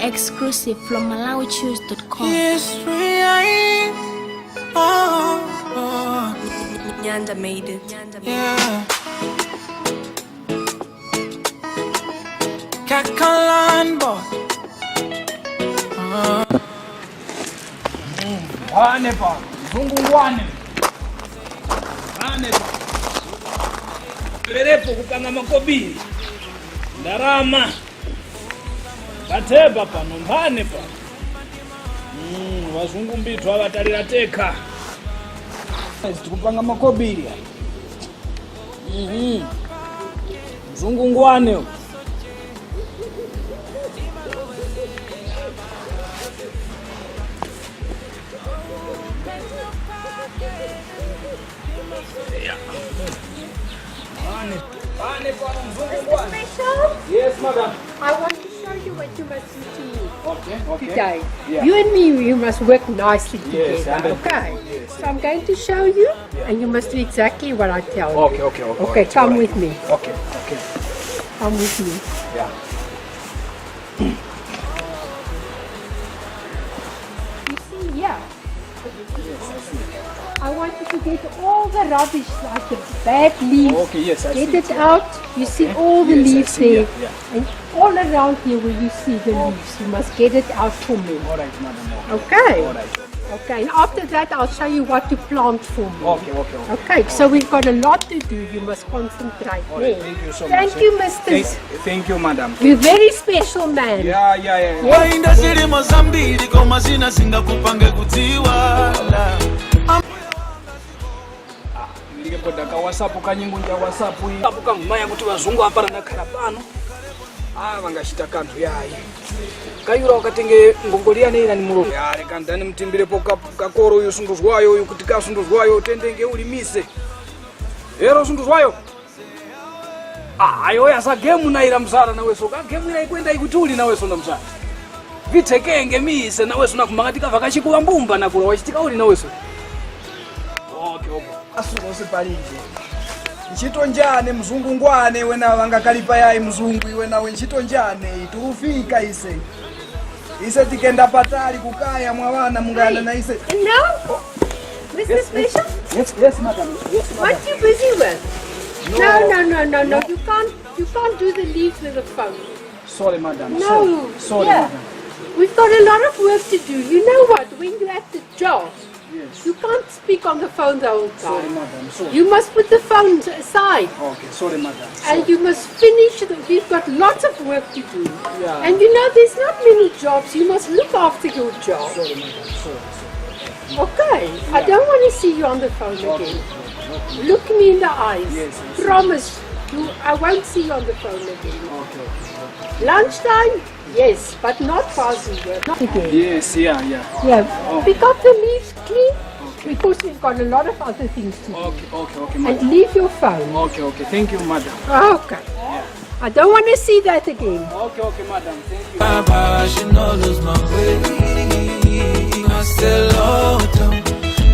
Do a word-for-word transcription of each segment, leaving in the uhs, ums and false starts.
Exclusive from malawi choose dot com. History, oh, oh, Nyanda made it. Yeah. Kakalan boy. Ngwane pa, mzungu ngwane. Ngwane pa. Perepo kupanga makobiri. Ndarama. Katheba pano mphane pa. Mm, wazungu mbithu awatalira tekha. Tikupanga makobiri. Mhm. Mzungu ngwane. Special? Yes, madam. I want to show you what you must do to me. Okay, okay. Today. Yeah. You and me, we must work nicely together, okay? Yes, yes. So I'm going to show you, yeah, and you must do exactly what I tell you. Okay, okay, okay. Okay, come with me. Okay, okay. Come with me. Yeah. You see, yeah. I want you to get all the rubbish, like the bad leaves. Okay, yes, I see. Get it out. You see all the leaves there. Yes, I see. Yeah, yeah. And all around here where you see the leaves, you must get it out for me. All right, madam. Okay. Okay. All right. Okay, and after that, I'll show you what to plant for me. Okay, okay, okay. Okay, so we've got a lot to do. You must concentrate. All right, thank you so much. Thank you, mister Thank, thank you, madam. You're very special man. Yeah, yeah, yeah, yeah. Wainda zilimo zambiri koma zina zingakupange kudziwala. Am- Ah, ndikepo daka WhatsApp kanyingo nja WhatsApp iyi. Apo kamumanya kuti wazungu apara nakhala pano. Ah, vangachita kanthu yayi. Kayura wakatenge ngongoli yane ina ni mulomo. Ya, reka ndani mutimbirepo ka-, kakoro uyu sunduzgwayo uyu kuti kasunduzgwayo tendenge uli mise. Ero sunduzgwayo. Ah, ayo ya za game na ira mzara naweso. Ka game ira ikwenda ikuti uli naweso na mzara. Vithekenge mise naweso nakumanga tika vakachikuwa mbumba na kula wachitika uli naweso. Okay, okay. Asu kose palije. Ntchito njane mzungu ngwane wena wangakalipa yayi mzungu iwe nawe ntchito njane turufika ise. Ise tikenda patali kukaya mwa wana mungana na ise. No? Mister Special? Yes, yes, madam. Yes, madam. What you busy with? No, no, no, no, no. You can't, you can't do the leaves with a phone. Sorry, madam. No. Sorry, sorry, yeah, madam. We've got a lot of work to do. You know what? When you're at the job, yes, you can't speak on the phone the whole time. Sorry, madam. Sorry. You must put the phone aside. Okay, sorry, madam. And you must finish. The, we've got lots of work to do. Yeah. And you know, there's not many jobs. You must look after your job. Sorry, madam. Sorry, sorry. Okay. I don't want to see you on the phone again. Look me in the eyes. Yes, yes. Promise you, I won't see you on the phone again. Okay, okay, okay. Lunchtime, yes, but not fast work. Not again. Yes, yeah, yeah. Yeah. Oh. Pick up the leaves clean because we've got a lot of other things to do. Okay, okay, okay, madam. And leave your phone. Okay, okay. Thank you, madam. Okay. Yeah. I don't want to see that again. Okay, okay, madam. Thank you. Baba, she no lose my way. I sell out.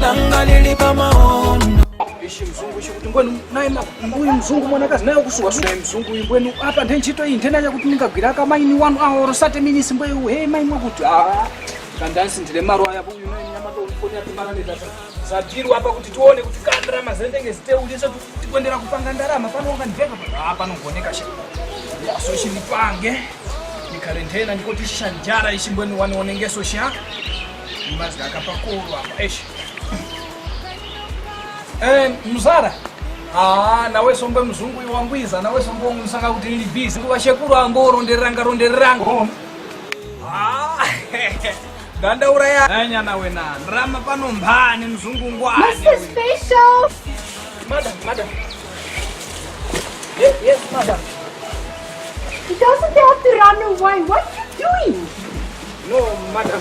Nanga lili pa maono. Ishi mzungu ishi kuti ngwenu naye ma-, mbuyu mzungu mwanakazi naye kusuwa suwa mzungu uyu ngwenu apa nthe ntchito iyi nthenanya kuti ningagwira aka maini wanu awo rosate minisi mbwe uyu hey mayi mwakuti ah kandansi ndile maro aya uyu naye nyamato umponi ati marane tata zatiru apa kuti tione kuti kandra mazendenge ziteulise tu tikwendera kupanga ndarama pano wakandiveka pano ah pano ngoneka sha so ishi ndipange ndikhale nthena ndikoti shanjara ishi mbweni wanionengeso sha mazga akapakolo apa eshi eh mzara ah nawe sombe mzungu iwangwiza nawe sombe umusanga kuti ili busy kuwa shekuru angoro nderanga ronderanga ah Dandaula ya anyana wena ndrama pano mphani mzungu ngwani Mister Special. Madam, madam. Yes, yes, madam. He doesn't have to run away. What are you doing? No, madam.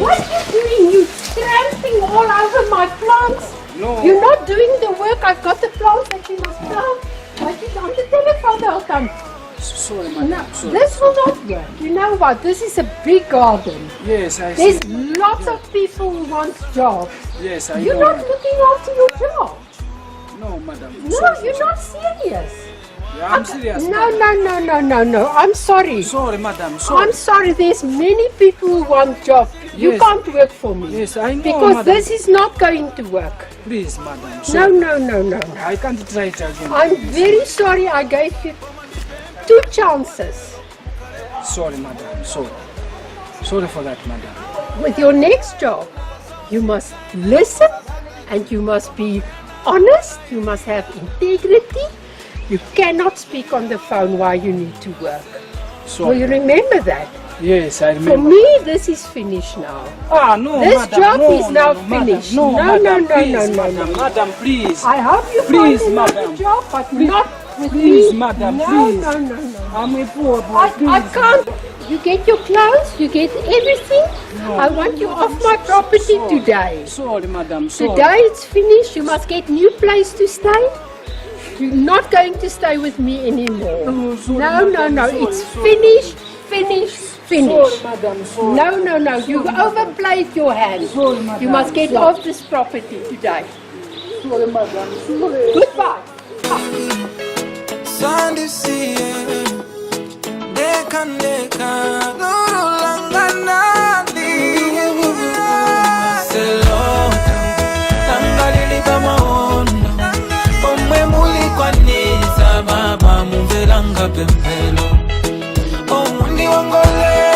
What are you doing? You tramping all over my plants. No. You're not doing the work. I've got the plants that you must plant. But you on the telephone the whole time. Sorry, madam. No, sorry. This will not work. You know what? This is a big garden. Yes, I There's see. Lots of people who want jobs. Yes, I You're know. Not looking after your job. No, madam. No, sorry, you're sorry. Not serious. I'm serious. No, no, no, no, no, no. I'm sorry. Sorry, madam. Sorry. I'm sorry. There's many people who want job. You Yes. Can't work for me. Yes, I know, Because madam. This is not going to work. Please, madam. No, Sorry. No, no, no, no. I can't try it again. I'm very sorry I gave you two chances. Sorry, madam. Sorry. Sorry for that, madam. With your next job, you must listen and you must be honest, you must have integrity. You cannot speak on the phone while you need to work. Will you Sorry. Remember that? Yes, I For remember. Me, this is finished now. Ah, no, This madam. job No, is no, now no, madam. Finished. No, No, madam, no, no, please, no, no, madam. no. Madam, please. I hope you Please, find madam. Another job, but Please, not with please, me. Madam, No, please. No, no, no. I'm a poor boy. I, Please. I can't. You get your clothes, you get everything. I want you off my property Sorry. Today. Sorry, madam. Sorry. Today it's finished. You must get new place to stay. You're not going to stay with me anymore. No, sorry, No, no, madam. No. Sorry, It's sorry. Finished. Finish. Sorry, madam. Sorry. No, no, no. You overplayed your hand. Sorry, madam. You must get Sorry. Off this property today. Sorry, madam. Sorry. Goodbye. Sandisiye ndeka ndeka, lulu langa nandi. Selota, langa lili pa maondo, omwe muli kwanisa baba mumvelanga pemphero. Omundi wangole